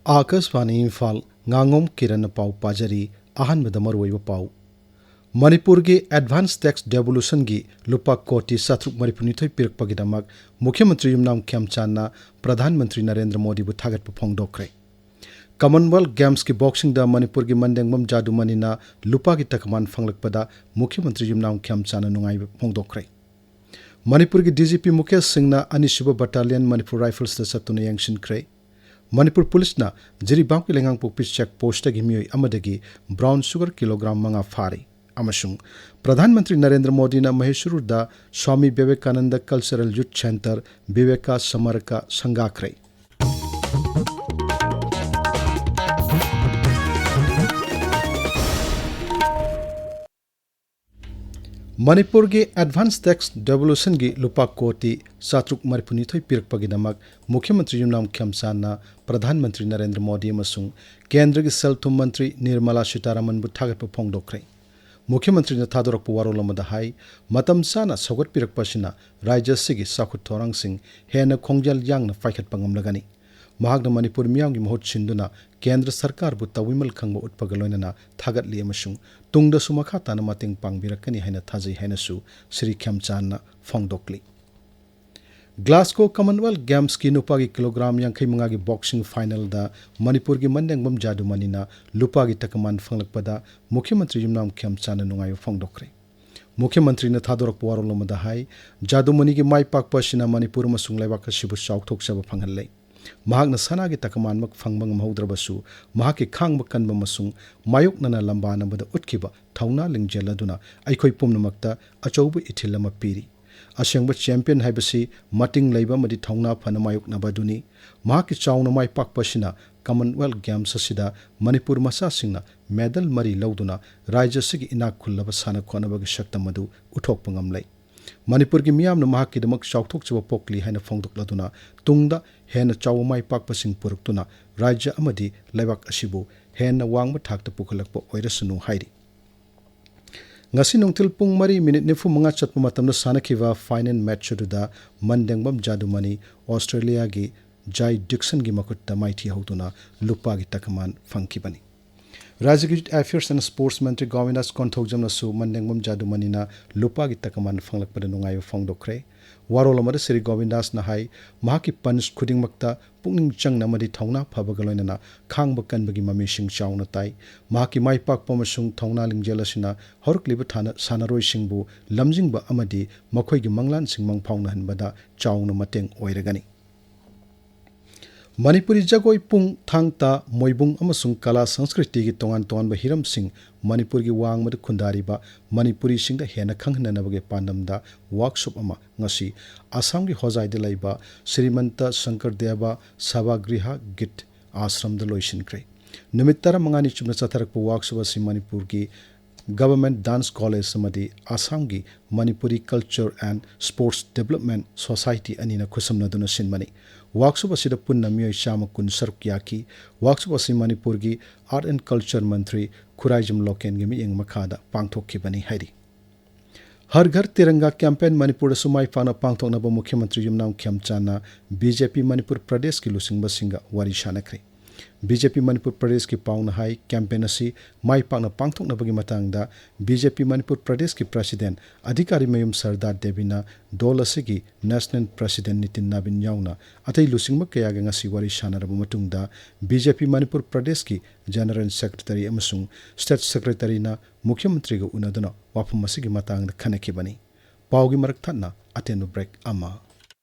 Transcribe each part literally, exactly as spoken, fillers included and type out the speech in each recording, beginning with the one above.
ꯑꯥꯀꯥꯁꯕꯥꯅꯤ ꯏꯝꯐꯥꯜ, ꯉꯥꯉꯣꯝ ꯀꯤꯔꯟꯅ ꯄꯥꯎ ꯄꯥꯖꯔꯤ꯫ ꯑꯍꯥꯟꯕꯗ ꯃꯔꯨꯑꯣꯏꯕ ꯄꯥꯎ꯫ ꯃꯅꯤꯄꯨꯔꯒꯤ advance tax devolutionꯒꯤ ꯂꯨꯄꯥ ꯀꯣꯇꯤ ꯆꯥꯇ꯭ꯔꯨꯛ ꯃꯔꯤꯐꯨꯅꯤꯊꯣꯏ ꯄꯤꯔꯛꯄꯒꯤꯗꯃꯛ ꯃꯨꯈ꯭ꯌ ꯃꯟꯇ꯭ꯔꯤ ꯌꯨꯝꯅꯥꯝ ꯈꯦꯝꯆꯥꯟꯅ ꯄ꯭ꯔꯙꯥꯟ ꯃꯟꯇ꯭ꯔꯤ ꯅꯔꯦꯟꯗ꯭ꯔ ꯃꯣꯗꯤꯕꯨ ꯊꯥꯒꯠꯄ ꯐꯣꯡꯗꯣꯛꯈ꯭ꯔꯦ꯫ Commonwealth Gamesꯀꯤ boxingꯗ ꯃꯅꯤꯄꯨꯔꯒꯤ ꯃꯟꯗꯦꯡꯕꯝ ꯖꯥꯗꯨꯃꯅꯤꯅ ꯂꯨꯄꯥꯒꯤ ꯇꯀꯃꯥꯟ ꯐꯪꯂꯛꯄꯗ ꯃꯨꯈ꯭ꯌ ꯃꯟꯇ꯭ꯔꯤ ꯌꯨꯝꯅꯥꯝ ꯈꯦꯝꯆꯥꯟꯅ ꯅꯨꯡꯉꯥꯏꯕ ꯐꯣꯡꯗꯣꯛꯈ꯭ꯔꯦ꯫ ꯃꯅꯤꯄꯨꯔꯒꯤ DGP ꯃꯨꯀꯦꯁ ꯁꯤꯡꯅ ꯑꯅꯤꯁꯨꯕ battalion ꯃꯅꯤꯄꯨꯔ Riflesꯇ ꯆꯠꯇꯨꯅ ꯌꯦꯡꯁꯤꯟꯈ꯭ꯔꯦ꯫ ꯃꯅꯤꯄꯨꯔ ꯄꯨꯂꯤꯁꯅ ꯖꯤꯔꯤꯕꯥꯝꯒꯤ ꯂꯩꯉꯥꯡꯄꯣꯛꯄꯤ check postꯇꯒꯤ ꯃꯤꯑꯣꯏ ꯑꯃꯗꯒꯤ brown sugar kilogram ꯃꯉꯥ ꯐꯥꯔꯦ꯫ ꯑꯃꯁꯨꯡ ꯄ꯭ꯔꯙꯥꯟ ꯃꯟꯇ꯭ꯔꯤ ꯅꯔꯦꯟꯗ꯭ꯔ ꯃꯣꯗꯤꯅ ꯃꯍꯦꯁꯨꯔꯗ swami Vivekananda Cultural Youth Centre, ꯕꯤꯕꯦꯀꯥ ꯁꯃꯔꯀ ꯁꯪꯒꯥꯈ꯭ꯔꯦ꯫ ꯃꯅꯤꯄꯨꯔꯒꯤ advance tax devolutionꯒꯤ ꯂꯨꯄꯥ ꯀꯣꯇꯤ ꯆꯥꯇ꯭ꯔꯨꯛ ꯃꯔꯤꯐꯨꯅꯤꯊꯣꯏ ꯄꯤꯔꯛꯄꯒꯤꯗꯃꯛ ꯃꯨꯈ꯭ꯌ ꯃꯟꯇ꯭ꯔꯤ ꯌꯨꯝꯅꯥꯝ ꯈꯦꯝꯆꯥꯟꯅ ꯄ꯭ꯔꯙꯥꯟ ꯃꯟꯇ꯭ꯔꯤ ꯅꯔꯦꯟꯗ꯭ꯔ ꯃꯣꯗꯤ ꯑꯃꯁꯨꯡ ꯀꯦꯟꯗ꯭ꯔꯒꯤ ꯁꯦꯜ ꯊꯨꯝ ꯃꯟꯇ꯭ꯔꯤ ꯅꯤꯔꯃꯂꯥ ꯁꯤꯇꯥꯔꯥꯃꯟꯕꯨ ꯊꯥꯒꯠꯄ ꯐꯣꯡꯗꯣꯛꯈ꯭ꯔꯦ꯫ ꯃꯨꯈ꯭ꯌ ꯃꯟꯇ꯭ꯔꯤꯅ ꯊꯥꯗꯣꯔꯛꯄ ꯋꯥꯔꯣꯜ ꯑꯃꯗ ꯍꯥꯏ, ꯃꯇꯝ ꯆꯥꯅ ꯁꯧꯒꯠꯄꯤꯔꯛꯄ ꯑꯁꯤꯅ ꯔꯥꯖ꯭ꯌ ꯑꯁꯤꯒꯤ ꯆꯥꯎꯈꯠ ꯊꯧꯔꯥꯡꯁꯤꯡ ꯍꯦꯟꯅ ꯈꯣꯡꯖꯦꯜ ꯌꯥꯡꯅ ꯄꯥꯏꯈꯠꯄ ꯉꯝꯂꯒꯅꯤ꯫ ꯃꯍꯥꯛꯅ ꯃꯅꯤꯄꯨꯔ ꯃꯤꯌꯥꯝꯒꯤ ꯃꯍꯨꯠ ꯁꯤꯟꯗꯨꯅ ꯀꯦꯟꯗ꯭ꯔ ꯁꯔꯀꯥꯔꯕꯨ ꯇꯧꯕꯤꯃꯜ ꯈꯪꯕ ꯎꯠꯄꯒ ꯂꯣꯏꯅꯅ ꯊꯥꯒꯠꯂꯤ ꯑꯃꯁꯨꯡ ꯇꯨꯡꯗꯁꯨ ꯃꯈꯥ ꯇꯥꯅ ꯃꯇꯦꯡ ꯄꯥꯡꯕꯤꯔꯛꯀꯅꯤ ꯍꯥꯏꯅ ꯊꯥꯖꯩ ꯍꯥꯏꯅꯁꯨ ꯁ꯭ꯔꯤ ꯈꯦꯝꯆꯥꯟꯅ ꯐꯣꯡꯗꯣꯛꯂꯤ꯫ Glasgow Commonwealth Gamesꯀꯤ ꯅꯨꯄꯥꯒꯤ kilogram ꯌꯥꯡꯈꯩ ꯃꯉꯥꯒꯤ boxing finalꯗ ꯃꯅꯤꯄꯨꯔꯒꯤ ꯃꯟꯗꯦꯡꯕꯝ ꯖꯥꯗꯨꯃꯅꯤꯅ ꯂꯨꯄꯥꯒꯤ ꯇꯀꯃꯥꯟ ꯐꯪꯂꯛꯄꯗ ꯃꯨꯈ꯭ꯌ ꯃꯟꯇ꯭ꯔꯤ ꯌꯨꯝꯅꯥꯝ ꯈꯦꯝꯆꯥꯟꯅ ꯅꯨꯡꯉꯥꯏꯕ ꯐꯣꯡꯗꯣꯛꯈ꯭ꯔꯦ꯫ ꯃꯨꯈ꯭ꯌ ꯃꯟꯇ꯭ꯔꯤꯅ ꯊꯥꯗꯣꯔꯛꯄ ꯋꯥꯔꯣꯜ ꯑꯃꯗ ꯍꯥꯏ, ꯖꯥꯗꯨꯃꯅꯤꯒꯤ ꯃꯥꯏ ꯄꯥꯛꯄ ꯑꯁꯤꯅ ꯃꯅꯤꯄꯨꯔ ꯑꯃꯁꯨꯡ ꯂꯩꯕꯥꯛ ꯑꯁꯤꯕꯨ ꯆꯥꯎꯊꯣꯛꯆꯕ ꯐꯪꯍꯜꯂꯦ꯫ ꯃꯍꯥꯛꯅ ꯁꯅꯥꯒꯤ ꯇꯀꯃꯥꯟꯃꯛ ꯐꯪꯕ ꯉꯝꯍꯧꯗ꯭ꯔꯕꯁꯨ, ꯃꯍꯥꯛꯀꯤ ꯈꯥꯡꯕ ꯀꯟꯕ ꯑꯃꯁꯨꯡ ꯃꯥꯌꯣꯛꯅꯅ ꯂꯝꯕꯥꯅꯕꯗ ꯎꯠꯈꯤꯕ ꯊꯧꯅꯥ ꯂꯤꯡꯖꯦꯜ ꯑꯗꯨꯅ ꯑꯩꯈꯣꯏ ꯄꯨꯝꯅꯃꯛꯇ ꯑꯆꯧꯕ ꯏꯊꯤꯜ ꯑꯃ ꯄꯤꯔꯤ꯫ ꯑꯁꯦꯡꯕ champion ꯍꯥꯏꯕꯁꯤ ꯃꯇꯤꯡ ꯂꯩꯕ ꯑꯃꯗꯤ ꯊꯧꯅꯥ ꯐꯅ ꯃꯥꯌꯣꯛꯅꯕ ꯑꯗꯨꯅꯤ꯫ ꯃꯍꯥꯛꯀꯤ ꯆꯥꯎꯅ ꯃꯥꯏ ꯄꯥꯛꯄ ꯑꯁꯤꯅ Commonwealth Games ꯑꯁꯤꯗ ꯃꯅꯤꯄꯨꯔ ꯃꯆꯥꯁꯤꯡꯅ medal ꯃꯔꯤ ꯂꯧꯗꯨꯅ ꯔꯥꯖ꯭ꯌ ꯑꯁꯤꯒꯤ ꯏꯅꯥꯛ ꯈꯨꯜꯂꯕ ꯁꯥꯟꯅ ꯈꯣꯠꯅꯕꯒꯤ ꯁꯛꯇꯝ ꯑꯗꯨ ꯎꯠꯊꯣꯛꯄ ꯉꯝꯂꯦ꯫ ꯃꯅꯤꯄꯨꯔꯒꯤ ꯃꯤꯌꯥꯝꯅ ꯃꯍꯥꯛꯀꯤꯗꯃꯛ ꯆꯥꯎꯊꯣꯛꯆꯕ ꯄꯣꯛꯂꯤ ꯍꯥꯏꯅ ꯐꯣꯡꯗꯣꯛꯂꯗꯨꯅ ꯇꯨꯡꯗ ꯍꯦꯟꯅ ꯆꯥꯎꯕ ꯃꯥꯏ ꯄꯥꯛꯄꯁꯤꯡ ꯄꯨꯔꯛꯇꯨꯅ ꯔꯥꯖ꯭ꯌ ꯑꯃꯗꯤ ꯂꯩꯕꯥꯛ ꯑꯁꯤꯕꯨ ꯍꯦꯟꯅ ꯋꯥꯡꯕ ꯊꯥꯛꯇ ꯄꯨꯈꯠꯂꯛꯄ ꯑꯣꯏꯔꯁꯅꯨ ꯍꯥꯏꯔꯤ꯫ ꯉꯁꯤ ꯅꯨꯡꯊꯤꯜ ꯄꯨꯡ ꯃꯔꯤ minute ꯅꯤꯐꯨ ꯃꯉꯥ ꯆꯠꯄ ꯃꯇꯝꯗ ꯁꯥꯟꯅꯈꯤꯕ final match ꯑꯗꯨꯗ ꯃꯟꯗꯦꯡꯕꯝ ꯖꯥꯗꯨꯃꯅꯤ ꯑꯣꯁꯇ꯭ꯔꯦꯂꯤꯌꯥꯒꯤ ꯖꯥꯏ ꯗꯤꯛꯁꯟꯒꯤ ꯃꯈꯨꯠꯇ ꯃꯥꯏꯊꯤꯍꯧꯗꯨꯅ ꯂꯨꯄꯥꯒꯤ ꯇꯀꯃꯥꯟ ꯐꯪꯈꯤꯕꯅꯤ꯫ ꯔꯥꯖ꯭ꯌꯒꯤ Youth Affairs and Sports ꯃꯟꯇ꯭ꯔꯤ ꯒꯣꯕꯤꯟꯗꯥꯁ ꯀꯣꯟꯊꯧꯖꯝꯅꯁꯨ ꯃꯟꯗꯦꯡꯕꯝ ꯖꯥꯗꯨꯃꯅꯤꯅ ꯂꯨꯄꯥꯒꯤ ꯇꯀꯃꯥꯟ ꯐꯪꯂꯛꯄꯗ ꯅꯨꯡꯉꯥꯏꯕ ꯐꯣꯡꯗꯣꯛꯈ꯭ꯔꯦ꯫ ꯋꯥꯔꯣꯜ ꯑꯃꯗ ꯁ꯭ꯔꯤ ꯒꯣꯕꯤꯟꯗꯥꯁꯅ ꯍꯥꯏ, ꯃꯍꯥꯛꯀꯤ punch ꯈꯨꯗꯤꯡꯃꯛꯇ ꯄꯨꯛꯅꯤꯡ ꯆꯪꯅ ꯑꯃꯗꯤ ꯊꯧꯅꯥ ꯐꯕꯒ ꯂꯣꯏꯅꯅ ꯈꯥꯡꯕ ꯀꯟꯕꯒꯤ ꯃꯃꯤꯁꯤꯡ ꯆꯥꯎꯅ ꯇꯥꯏ꯫ ꯃꯍꯥꯛꯀꯤ ꯃꯥꯏ ꯄꯥꯛꯄ ꯑꯃꯁꯨꯡ ꯊꯧꯅꯥ ꯂꯤꯡꯖꯦꯜ ꯑꯁꯤꯅ ꯍꯧꯔꯛꯂꯤꯕ ꯊꯥꯅ-, ꯁꯥꯟꯅꯔꯣꯏꯁꯤꯡꯕꯨ ꯂꯝꯖꯤꯡꯕ ꯑꯃꯗꯤ ꯃꯈꯣꯏꯒꯤ ꯃꯪꯂꯥꯟꯁꯤꯡ ꯃꯪꯐꯥꯎꯅꯍꯟꯕꯗ ꯆꯥꯎꯅ ꯃꯇꯦꯡ ꯑꯣꯏꯔꯒꯅꯤ꯫ ꯃꯅꯤꯄꯨꯔꯤ ꯖꯒꯣꯏ ꯄꯨꯡ, ꯊꯥꯡ ꯇꯥ, ꯃꯣꯏꯕꯨꯡ ꯑꯃꯁꯨꯡ ꯀꯂꯥ ꯁꯪꯁꯀ꯭ꯔꯤꯇꯤꯒꯤ ꯇꯣꯉꯥꯟ ꯇꯣꯉꯥꯟꯕ ꯍꯤꯔꯝꯁꯤꯡ ꯃꯅꯤꯄꯨꯔꯒꯤ ꯋꯥꯡꯃꯗ ꯈꯨꯟꯗꯥꯔꯤꯕ ꯃꯅꯤꯄꯨꯔꯤꯁꯤꯡꯗ ꯍꯦꯟꯅ ꯈꯪꯍꯟꯅꯅꯕꯒꯤ ꯄꯥꯟꯗꯝꯗ workshop ꯑꯃ ꯉꯁꯤ ꯑꯁꯥꯝꯒꯤ ꯍꯣꯖꯥꯏꯗ ꯂꯩꯕ ꯁ꯭ꯔꯤꯃꯟꯇ ꯁꯪꯀꯔꯗꯦꯕ ꯁꯚꯥꯒ꯭ꯔꯤꯍ ꯒꯤꯠ ꯑꯥꯁ꯭ꯔꯝꯗ ꯂꯣꯏꯁꯤꯟꯈ꯭ꯔꯦ꯫ ꯅꯨꯃꯤꯠ ꯇꯔꯥꯃꯉꯥꯅꯤ ꯆꯨꯞꯅ ꯆꯠꯊꯔꯛꯄ workshop ꯑꯁꯤ ꯃꯅꯤꯄꯨꯔꯒꯤ Government Dance College ꯑꯃꯗꯤ ꯑꯁꯥꯝꯒꯤ Manipuri Culture and Sports Development Society ꯑꯅꯤꯅ ꯈꯨꯠꯁꯝꯅꯗꯨꯅ ꯁꯤꯟꯕꯅꯤ꯫ Workshop ꯑꯁꯤꯗ ꯄꯨꯟꯅ ꯃꯤꯑꯣꯏ ꯆꯥꯝꯃ ꯀꯨꯟ ꯁꯔꯨꯛ ꯌꯥꯈꯤ꯫ Workshop ꯑꯁꯤ ꯃꯅꯤꯄꯨꯔꯒꯤ Art and Culture ꯃꯟꯇ꯭ꯔꯤ ꯈꯨꯔꯥꯏꯖꯝ ꯂꯣꯀꯦꯟꯒꯤ ꯃꯤꯠꯌꯦꯡ ꯃꯈꯥꯗ ꯄꯥꯡꯊꯣꯛꯈꯤꯕꯅꯤ ꯍꯥꯏꯔꯤ꯫ ꯍꯔ ꯘꯔ ꯇꯤꯔꯪꯒꯥ campaign ꯃꯅꯤꯄꯨꯔꯗꯁꯨ ꯃꯥꯏ ꯄꯥꯛꯅ ꯄꯥꯡꯊꯣꯛꯅꯕ ꯃꯨꯈ꯭ꯌ ꯃꯟꯇ꯭ꯔꯤ ꯌꯨꯝꯅꯥꯝ ꯈꯦꯝꯆꯥꯟꯅ ꯕꯤ ꯖꯦ ꯄꯤ ꯃꯅꯤꯄꯨꯔ ꯄ꯭ꯔꯗꯦꯁꯀꯤ ꯂꯨꯆꯤꯡꯕꯁꯤꯡꯒ ꯋꯥꯔꯤ ꯁꯥꯟꯅꯈ꯭ꯔꯦ꯫ ꯕꯤ ꯖꯦ ꯄꯤ ꯃꯅꯤꯄꯨꯔ ꯄ꯭ꯔꯗꯦꯁꯀꯤ ꯄꯥꯎꯅ ꯍꯥꯏ, campaign ꯑꯁꯤ ꯃꯥꯏ ꯄꯥꯛꯅ ꯄꯥꯡꯊꯣꯛꯅꯕꯒꯤ ꯃꯇꯥꯡꯗ ꯕꯤ ꯖꯦ ꯄꯤ ꯃꯅꯤꯄꯨꯔ ꯄ꯭ꯔꯗꯦꯁꯀꯤ president ꯑꯙꯤꯀꯥꯔꯤ ꯃꯌꯨꯝ ꯁꯔꯗꯥꯔ ꯗꯦꯕꯤꯅ ꯗꯣꯜ ꯑꯁꯤꯒꯤ national president ꯅꯤꯇꯤꯟ ꯅꯕꯤꯟ ꯌꯥꯎꯅ ꯑꯇꯩ ꯂꯨꯆꯤꯡꯕ ꯀꯌꯥꯒ ꯉꯁꯤ ꯋꯥꯔꯤ ꯁꯥꯟꯅꯔꯕ ꯃꯇꯨꯡꯗ ꯕꯤ ꯖꯦ ꯄꯤ ꯃꯅꯤꯄꯨꯔ ꯄ꯭ꯔꯗꯦꯁꯀꯤ general secretary ꯑꯃꯁꯨꯡ state secretaryꯅ ꯃꯨꯈ꯭ꯌ ꯃꯟꯇ꯭ꯔꯤꯒ ꯎꯅꯗꯨꯅ ꯋꯥꯐꯝ ꯑꯁꯤꯒꯤ ꯃꯇꯥꯡꯗ ꯈꯟꯅꯈꯤꯕꯅꯤ꯫ ꯄꯥꯎꯒꯤ ꯃꯔꯛ ꯊꯠꯅ ꯑꯇꯦꯟꯕ break ꯑꯃ꯫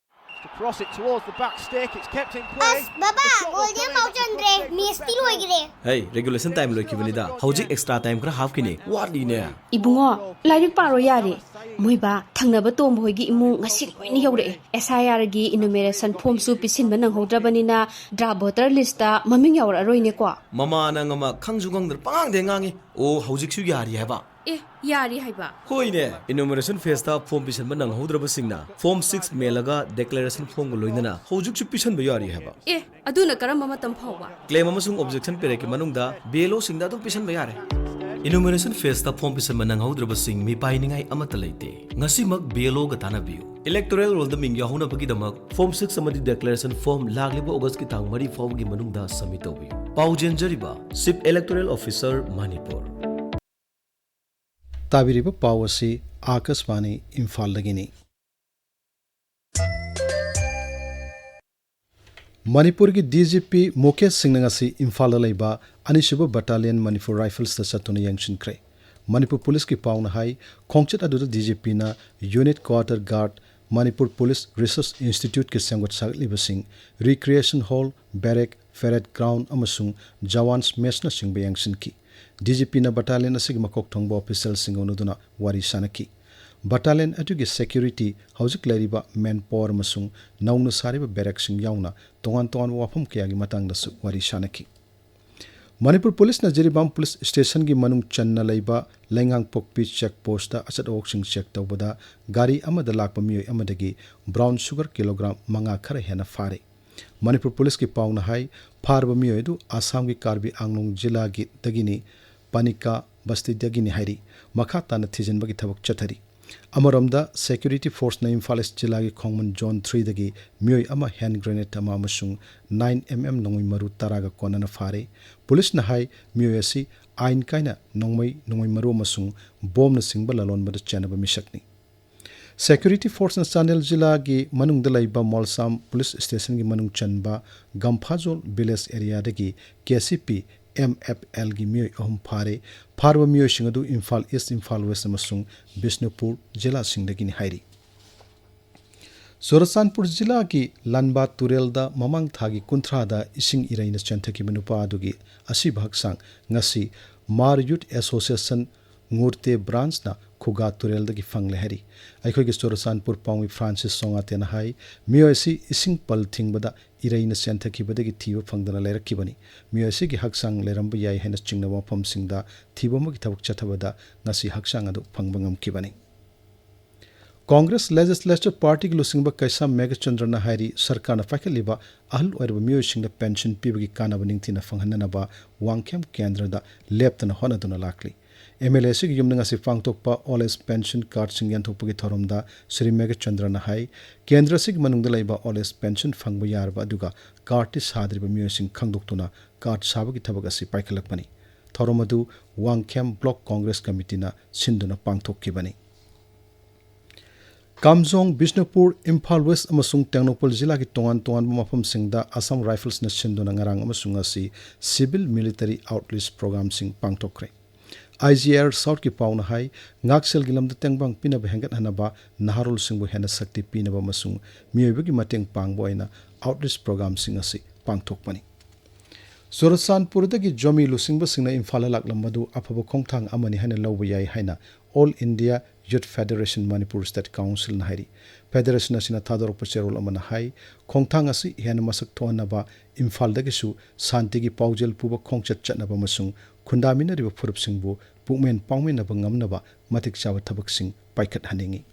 To cross it towards the back stick, it's kept in play. ꯑꯁ, ꯕꯕꯥ, ꯒꯣꯜꯗꯤ ꯑꯃꯐꯥꯎ ꯆꯟꯗ꯭ꯔꯦ꯫ ꯃꯦꯠꯁꯇꯤ ꯂꯣꯏꯈ꯭ꯔꯦ꯫ ꯍꯩ, regulation time ꯂꯣꯏꯈꯤꯕꯅꯤꯗ꯫ ꯍꯧꯖꯤꯛ extra time ꯈꯔ ꯍꯥꯞꯈꯤꯅꯤ꯫ ꯋꯥꯠꯂꯤꯅꯦ꯫ ꯏꯕꯨꯡꯉꯣ, ꯂꯥꯏꯔꯤꯛ ꯄꯥꯔꯣ ꯌꯥꯔꯦ꯫ ꯃꯣꯏꯕꯥ, ꯊꯪꯅꯕ ꯇꯣꯝꯕ ꯍꯣꯏꯒꯤ ꯏꯃꯨꯡ ꯉꯁꯤ ꯂꯣꯏꯅ ꯌꯧꯔꯛꯑꯦ꯫ S I R ꯒꯤ enumeration formꯁꯨ ꯄꯤꯁꯤꯟꯕ ꯅꯪꯍꯧꯗ꯭ꯔꯕꯅꯤꯅ draft voter listꯇ ꯃꯃꯤꯡ ꯌꯥꯎꯔꯛꯑꯔꯣꯏꯅꯦꯀꯣ꯫ ꯃꯃꯥ ꯅꯪ ꯑꯃ ꯈꯪꯁꯨ ꯈꯪꯗꯅ ꯄꯉꯥꯡꯗ ꯉꯥꯡꯉꯤ꯫ ꯑꯣ, ꯍꯧꯖꯤꯛꯁꯨ ꯌꯥꯔꯤ ꯍꯥꯏꯕ? ꯑꯦ, ꯌꯥꯔꯤ ꯍꯥꯏꯕ? ꯍꯣꯏꯅꯦ, enumeration phaseꯇ form ꯄꯤꯁꯟꯕ ꯅꯪꯍꯧꯗ꯭ꯔꯕꯁꯤꯡꯅ form six ꯃꯦꯜꯂꯒ declaration formꯒ ꯂꯣꯏꯅꯅ ꯍꯧꯖꯤꯛꯁꯨ ꯄꯤꯁꯟꯕ ꯌꯥꯔꯤ ꯍꯥꯏꯕ? ꯑꯦ, ꯑꯗꯨꯅ ꯀꯔꯝꯕ ꯃꯇꯝ ꯐꯥꯎꯕ? Claim ꯑꯃꯁꯨꯡ objection periodꯀꯤ ꯃꯅꯨꯡꯗ B L Oꯁꯤꯡꯗ ꯑꯗꯨꯝ ꯄꯤꯁꯟꯕ ꯌꯥꯔꯦ꯫ Enumeration phaseꯇ form ꯄꯤꯁꯟꯕ ꯅꯪꯍꯧꯗ꯭ꯔꯕꯁꯤꯡ ꯃꯤꯄꯥꯏꯅꯤꯡꯉꯥꯏ ꯑꯃꯠꯇ ꯂꯩꯇꯦ꯫ ꯉꯁꯤꯃꯛ BLOꯒ ꯇꯥꯟꯅꯕꯤꯌꯨ꯫ Electoral rollꯗ ꯃꯤꯡ ꯌꯥꯎꯍꯧꯅꯕꯒꯤꯗꯃꯛ form six ꯑꯃꯗꯤ declaration form ꯂꯥꯛꯂꯤꯕ Augustꯀꯤ ꯇꯥꯡ ꯃꯔꯤ ꯐꯥꯎꯕꯒꯤ ꯃꯅꯨꯡꯗ submit ꯇꯧꯕꯤꯌꯨ꯫ ꯄꯥꯎ ꯆꯦꯟꯖꯔꯤꯕ Chief Electoral Officer, ꯃꯅꯤꯄꯨꯔ꯫ ꯇꯥꯕꯤꯔꯤꯕ ꯄꯥꯎ ꯑꯁꯤ ꯑꯥꯀꯥꯁꯕꯥꯅꯤ ꯏꯝꯐꯥꯜꯗꯒꯤꯅꯤ꯫ ꯃꯅꯤꯄꯨꯔꯒꯤ DGP ꯃꯨꯀꯦꯁ ꯁꯤꯡꯅ ꯉꯁꯤ ꯏꯝꯐꯥꯜꯗ ꯂꯩꯕ ꯑꯅꯤꯁꯨꯕ Battalion Manipur Riflesꯇ ꯆꯠꯇꯨꯅ ꯌꯦꯡꯁꯤꯟꯈ꯭ꯔꯦ꯫ ꯃꯅꯤꯄꯨꯔ ꯄꯨꯂꯤꯁꯀꯤ ꯄꯥꯎꯅ ꯍꯥꯏ, ꯈꯣꯡꯆꯠ ꯑꯗꯨꯗ DGPꯅ unit quarter guard, Manipur police research ꯏꯟꯁꯇꯤꯇ꯭ꯌꯨꯠꯀꯤ ꯁꯦꯝꯒꯠ ꯁꯥꯒꯠꯂꯤꯕꯁꯤꯡ, recreation hall, barrack, parade ground ꯑꯃꯁꯨꯡ Jawans messꯅꯆꯤꯡꯕ ꯌꯦꯡꯁꯤꯟꯈꯤ꯫ DGPꯅ battalion ꯑꯁꯤꯒꯤ ꯃꯀꯣꯛ ꯊꯣꯡꯕ officialꯁꯤꯡꯒ ꯎꯅꯗꯨꯅ ꯋꯥꯔꯤ ꯁꯥꯅꯈꯤ꯫ Battalion ꯑꯗꯨꯒꯤ security, ꯍꯧꯖꯤꯛ ꯂꯩꯔꯤꯕ manpower ꯑꯃꯁꯨꯡ ꯅꯧꯅ ꯁꯥꯔꯤꯕ barrackꯁꯤꯡ ꯌꯥꯎꯅ ꯇꯣꯉꯥꯟ ꯇꯣꯉꯥꯟꯕ ꯋꯥꯐꯝ ꯀꯌꯥꯒꯤ ꯃꯇꯥꯡꯗꯁꯨ ꯋꯥꯔꯤ ꯁꯥꯅꯈꯤ꯫ ꯃꯅꯤꯄꯨꯔ ꯄꯨꯂꯤꯁꯅ ꯖꯤꯔꯤꯕꯥꯝ ꯄꯨꯂꯤꯁ ꯁ꯭ꯇꯦꯁꯟꯒꯤ ꯃꯅꯨꯡ ꯆꯟꯅ ꯂꯩꯕ ꯂꯩꯉꯥꯡꯄꯣꯛꯄꯤ check postꯇ ꯑꯆꯠ ꯑꯋꯣꯛꯁꯤꯡ check ꯇꯧꯕꯗ ꯒꯥꯔꯤ ꯑꯃꯗ ꯂꯥꯛꯄ ꯃꯤꯑꯣꯏ ꯑꯃꯗꯒꯤ brown sugar kilogram ꯃꯉꯥ ꯈꯔ ꯍꯦꯟꯅ ꯐꯥꯔꯦ꯫ ꯃꯅꯤꯄꯨꯔ ꯄꯨꯂꯤꯁꯀꯤ ꯄꯥꯎꯅ ꯍꯥꯏ, ꯐꯥꯔꯕ ꯃꯤꯑꯣꯏ ꯑꯗꯨ ꯑꯁꯥꯝꯒꯤ ꯀꯥꯔꯕꯤ ꯑꯥꯡꯂꯣꯡ ꯖꯤꯂꯥꯒꯤꯗꯒꯤꯅꯤ, ꯄꯥꯅꯤꯀꯥ ꯕꯁꯇꯤꯗꯒꯤꯅꯤ ꯍꯥꯏꯔꯤ꯫ ꯃꯈꯥ ꯇꯥꯅ ꯊꯤꯖꯤꯟꯕꯒꯤ ꯊꯕꯛ ꯆꯠꯊꯔꯤ꯫ ꯑꯃꯔꯣꯝꯗ, security forceꯅ ꯏꯝꯐꯥꯜ ꯏꯁ ꯖꯤꯂꯥꯒꯤ ꯈꯣꯡꯃꯟ zone threeꯗꯒꯤ ꯃꯤꯑꯣꯏ ꯑꯃ hand grenade ꯑꯃ ꯑꯃꯁꯨꯡ nine MM ꯅꯣꯡꯃꯩ ꯃꯔꯨ ꯇꯔꯥꯒ ꯀꯣꯟꯅꯅ ꯐꯥꯔꯦ꯫ ꯄꯨꯂꯤꯁꯅ ꯍꯥꯏ, ꯃꯤꯑꯣꯏ ꯑꯁꯤ ꯑꯥꯏꯟ ꯀꯥꯏꯅ ꯅꯣꯡꯃꯩ, ꯅꯣꯡꯃꯩ ꯃꯔꯨ ꯑꯃꯁꯨꯡ ꯕꯣꯝꯅꯆꯤꯡꯕ ꯂꯂꯣꯟꯕꯗ ꯆꯦꯟꯅꯕ ꯃꯤꯁꯛꯅꯤ꯫ Security forceꯅ ꯆꯥꯟꯗꯦꯜ ꯖꯤꯂꯥꯒꯤ ꯃꯅꯨꯡꯗ ꯂꯩꯕ ꯃꯣꯜꯁꯥꯝ ꯄꯨꯂꯤꯁ ꯁ꯭ꯇꯦꯁꯟꯒꯤ ꯃꯅꯨꯡ ꯆꯟꯕ ꯒꯝꯐꯥꯖꯣꯜ village areaꯗꯒꯤ KCP MFLꯒꯤ ꯃꯤꯑꯣꯏ ꯑꯍꯨꯝ ꯐꯥꯔꯦ꯫ ꯐꯥꯔꯕ ꯃꯤꯑꯣꯏꯁꯤꯡ ꯑꯗꯨ ꯏꯝꯐꯥꯜ ꯏꯁ, ꯏꯝꯐꯥꯜ ꯋꯦꯁ ꯑꯃꯁꯨꯡ ꯕꯤꯁꯅꯨꯄꯨꯔ ꯖꯤꯂꯥꯁꯤꯡꯗꯒꯤꯅꯤ ꯍꯥꯏꯔꯤ꯫ ꯆꯨꯔꯆꯥꯟꯄꯨꯔ ꯖꯤꯂꯥꯒꯤ ꯂꯥꯟꯕꯥ ꯇꯨꯔꯦꯜꯗ ꯃꯃꯥꯡ ꯊꯥꯒꯤ ꯀꯨꯟꯊ꯭ꯔꯥꯗ ꯏꯁꯤꯡ ꯏꯔꯩꯅ ꯆꯦꯟꯊꯈꯤꯕ ꯅꯨꯄꯥ ꯑꯗꯨꯒꯤ ꯑꯁꯤꯕ ꯍꯛꯆꯥꯡ ꯉꯁꯤ ꯃꯥꯔ Youth Association ꯉꯨꯔꯇꯦ branchꯅ ꯈꯨꯒꯥ ꯇꯨꯔꯦꯜꯗꯒꯤ ꯐꯪꯂꯦ ꯍꯥꯏꯔꯤ꯫ ꯑꯩꯈꯣꯏꯒꯤ ꯆꯨꯔꯆꯥꯟꯄꯨꯔ ꯄꯥꯎꯃꯤ ꯐ꯭ꯔꯥꯟꯁꯤꯁ ꯁꯣꯉꯥꯇꯦꯅ ꯍꯥꯏ, ꯃꯤꯑꯣꯏ ꯑꯁꯤ ꯏꯁꯤꯡ ꯄꯜ ꯊꯤꯡꯕꯗ ꯏꯔꯩꯅ ꯆꯦꯟꯊꯈꯤꯕꯗꯒꯤ ꯊꯤꯕ ꯐꯪꯗꯅ ꯂꯩꯔꯛꯈꯤꯕꯅꯤ꯫ ꯃꯤꯑꯣꯏ ꯑꯁꯤꯒꯤ ꯍꯛꯆꯥꯡ ꯂꯩꯔꯝꯕ ꯌꯥꯏ ꯍꯥꯏꯅ ꯆꯤꯡꯅꯕ ꯃꯐꯝꯁꯤꯡꯗ ꯊꯤꯕ ꯑꯃꯒꯤ ꯊꯕꯛ ꯆꯠꯊꯕꯗ ꯉꯁꯤ ꯍꯛꯆꯥꯡ ꯑꯗꯨ ꯐꯪꯕ ꯉꯝꯈꯤꯕꯅꯤ꯫ ꯀꯣꯡꯒ꯭ꯔꯦꯁ ꯂꯦꯖꯤꯁꯂꯦꯆꯔ ꯄꯥꯔꯇꯤꯒꯤ ꯂꯨꯆꯤꯡꯕ ꯀꯩꯁꯥꯝ ꯃꯦꯘꯆꯟꯗ꯭ꯔꯅ ꯍꯥꯏꯔꯤ, ꯁꯔꯀꯥꯔꯅ ꯄꯥꯏꯈꯠꯂꯤꯕ ꯑꯍꯜ ꯑꯣꯏꯔꯕ ꯃꯤꯑꯣꯏꯁꯤꯡꯗ ꯄꯦꯟꯁꯟ ꯄꯤꯕꯒꯤ ꯀꯥꯟꯅꯕ ꯅꯤꯡꯊꯤꯅ ꯐꯪꯍꯟꯅꯅꯕ ꯋꯥꯡꯈꯦꯝ ꯀꯦꯟꯗ꯭ꯔꯗ ꯂꯦꯞꯇꯅ ꯍꯣꯠꯅꯗꯨꯅ ꯂꯥꯛꯂꯤ꯫ ꯑꯦꯝ ꯑꯦꯜ ꯑꯦꯁꯤꯒꯤ ꯌꯨꯝꯗ ꯉꯁꯤ ꯄꯥꯡꯊꯣꯛꯄ ꯑꯣꯜ ꯑꯦꯖ ꯄꯦꯟꯁꯟ ꯀꯥꯔꯗꯁꯤꯡ ꯌꯦꯟꯊꯣꯛꯄꯒꯤ ꯊꯧꯔꯝꯗ ꯁ꯭ꯔꯤ ꯃꯦꯘꯆꯟꯗ꯭ꯔꯅ ꯍꯥꯏ, ꯀꯦꯟꯗ꯭ꯔꯁꯤꯒꯤ ꯃꯅꯨꯡꯗ ꯂꯩꯕ ꯑꯣꯜ ꯑꯦꯖ ꯄꯦꯟꯁꯟ ꯐꯪꯕ ꯌꯥꯔꯕ ꯑꯗꯨꯒ ꯀꯥꯔꯗꯇꯤ ꯁꯥꯗ꯭ꯔꯤꯕ ꯃꯤꯑꯣꯏꯁꯤꯡ ꯈꯪꯗꯣꯛꯇꯨꯅ ꯀꯥꯔꯗ ꯁꯥꯕꯒꯤ ꯊꯕꯛ ꯑꯁꯤ ꯄꯥꯏꯈꯠꯂꯛꯄꯅꯤ꯫ ꯊꯧꯔꯝ ꯑꯗꯨ ꯋꯥꯡꯈꯦꯝ ꯕ꯭ꯂꯣꯛ ꯀꯣꯡꯒ꯭ꯔꯦꯁ ꯀꯃꯤꯇꯤꯅ ꯁꯤꯟꯗꯨꯅ ꯄꯥꯡꯊꯣꯛꯈꯤꯕꯅꯤ꯫ ꯀꯥꯝꯖꯣꯡ, ꯕꯤꯁꯅꯨꯄꯨꯔ, ꯏꯝꯐꯥꯜ ꯋꯦꯁ ꯑꯃꯁꯨꯡ ꯇꯦꯡꯅꯧꯄꯜ ꯖꯤꯂꯥꯒꯤ ꯇꯣꯉꯥꯟ ꯇꯣꯉꯥꯟꯕ ꯃꯐꯝꯁꯤꯡꯗ ꯑꯁꯥꯝ ꯔꯥꯏꯐꯜꯁꯅ ꯁꯤꯟꯗꯨꯅ ꯉꯔꯥꯡ ꯑꯃꯁꯨꯡ ꯉꯁꯤ ꯁꯤꯚꯤꯜ ꯃꯤꯂꯤꯇꯔꯤ ꯑꯥꯎꯠꯔꯤꯆ ꯄ꯭ꯔꯣꯒ꯭ꯔꯥꯝꯁꯤꯡ ꯄꯥꯡꯊꯣꯛꯈ꯭ꯔꯦ꯫ ꯑꯥꯏ ꯖꯤ ꯑꯥꯔ ꯁꯥꯎꯠꯀꯤ ꯄꯥꯎꯅ ꯍꯥꯏ, ꯉꯥꯛꯁꯦꯜꯒꯤ ꯂꯝꯗ ꯇꯦꯡꯕꯥꯡ ꯄꯤꯅꯕ ꯍꯦꯟꯒꯠꯍꯟꯅꯕ, ꯅꯍꯥꯔꯣꯜꯁꯤꯡꯕꯨ ꯍꯦꯟꯅ ꯁꯛꯇꯤ ꯄꯤꯅꯕ ꯑꯃꯁꯨꯡ ꯃꯤꯑꯣꯏꯕꯒꯤ ꯃꯇꯦꯡ ꯄꯥꯡꯕ ꯑꯣꯏꯅ ꯑꯥꯎꯠꯔꯤꯆ ꯄ꯭ꯔꯣꯒ꯭ꯔꯥꯝꯁꯤꯡ ꯑꯁꯤ ꯄꯥꯡꯊꯣꯛꯄꯅꯤ꯫ ꯆꯨꯔꯆꯥꯟꯄꯨꯔꯗꯒꯤ ꯖꯣꯃꯤ ꯂꯨꯆꯤꯡꯕꯁꯤꯡꯅ ꯏꯝꯐꯥꯜꯗ ꯂꯥꯛꯂꯝꯕꯗꯨ ꯑꯐꯕ ꯈꯣꯡꯊꯥꯡ ꯑꯃꯅꯤ ꯍꯥꯏꯅ ꯂꯧꯕ ꯌꯥꯏ ꯍꯥꯏꯅ All India Youth Federation Manipur State Councilꯅ ꯍꯥꯏꯔꯤ꯫ ꯐꯦꯗꯔꯦꯁꯟ ꯑꯁꯤꯅ ꯊꯥꯗꯣꯔꯛꯄ ꯆꯦꯔꯣꯜ ꯑꯃꯅ ꯍꯥꯏ, ꯈꯣꯡꯊꯥꯡ ꯑꯁꯤ ꯍꯦꯟꯅ ꯃꯁꯛ ꯊꯣꯛꯍꯟꯅꯕ, ꯏꯝꯐꯥꯜꯗꯒꯤꯁꯨ ꯁꯥꯟꯇꯤꯒꯤ ꯄꯥꯎꯖꯦꯜ ꯄꯨꯕ ꯈꯣꯡꯆꯠ ꯆꯠꯅꯕ ꯑꯃꯁꯨꯡ ꯈꯨꯟꯗꯥꯃꯤꯟꯅꯔꯤꯕ ꯐꯨꯔꯨꯞꯁꯤꯡꯕꯨ ꯄꯨꯛꯃꯦꯟ ꯄꯥꯎꯃꯤꯟꯅꯕ ꯉꯝꯅꯕ ꯃꯇꯤꯛ ꯆꯥꯕ ꯊꯕꯛꯁꯤꯡ ꯄꯥꯏꯈꯠꯍꯟꯅꯤꯡꯏ꯫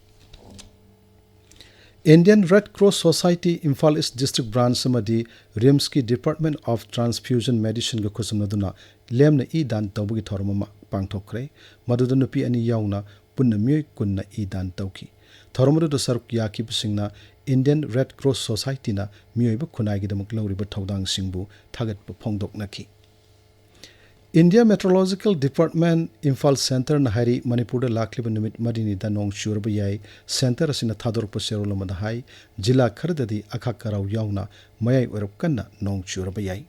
Indian Red Cross Society Imphal East District Branch ꯑꯃꯗꯤ ꯔꯤꯝꯁꯀꯤ Department of Transfusion Medicineꯒ ꯈꯨꯠꯁꯝꯅꯗꯨꯅ ꯂꯦꯝꯅ ꯏ ꯗꯥꯟ ꯇꯧꯕꯒꯤ ꯊꯧꯔꯝ ꯑꯃ ꯄꯥꯡꯊꯣꯛꯈ꯭ꯔꯦ꯫ ꯃꯗꯨꯗ ꯅꯨꯄꯤ ꯑꯅꯤ ꯌꯥꯎꯅ ꯄꯨꯟꯅ ꯃꯤꯑꯣꯏ ꯀꯨꯟꯅ ꯏ ꯗꯥꯟ ꯇꯧꯈꯤ꯫ ꯊꯧꯔꯝ ꯑꯗꯨꯗ ꯁꯔꯨꯛ ꯌꯥꯈꯤꯕꯁꯤꯡꯅ Indian Red Cross Societyꯅ ꯃꯤꯑꯣꯏꯕ ꯈꯨꯟꯅꯥꯏꯒꯤꯗꯃꯛ ꯂꯧꯔꯤꯕ ꯊꯧꯗꯥꯡꯁꯤꯡꯕꯨ ꯊꯥꯒꯠꯄ ꯐꯣꯡꯗꯣꯛꯅꯈꯤ꯫ India Meteorological Department, Imphal Centreꯅ ꯍꯥꯏꯔꯤ, ꯃꯅꯤꯄꯨꯔꯗ ꯂꯥꯛꯂꯤꯕ ꯅꯨꯃꯤꯠ ꯃꯔꯤꯅꯤꯗ ꯅꯣꯡ ꯆꯨꯔꯕ ꯌꯥꯏ꯫ Centre ꯑꯁꯤꯅ ꯊꯥꯗꯣꯔꯛꯄ ꯆꯦꯔꯣꯜ ꯑꯃꯗ ꯍꯥꯏ, ꯖꯤꯂꯥ ꯈꯔꯗꯗꯤ ꯑꯈꯥꯛ ꯑꯔꯥꯎ ꯌꯥꯎꯅ ꯃꯌꯥꯏ ꯑꯣꯏꯔꯞ ꯀꯟꯅ ꯅꯣꯡ ꯆꯨꯔꯕ ꯌꯥꯏ꯫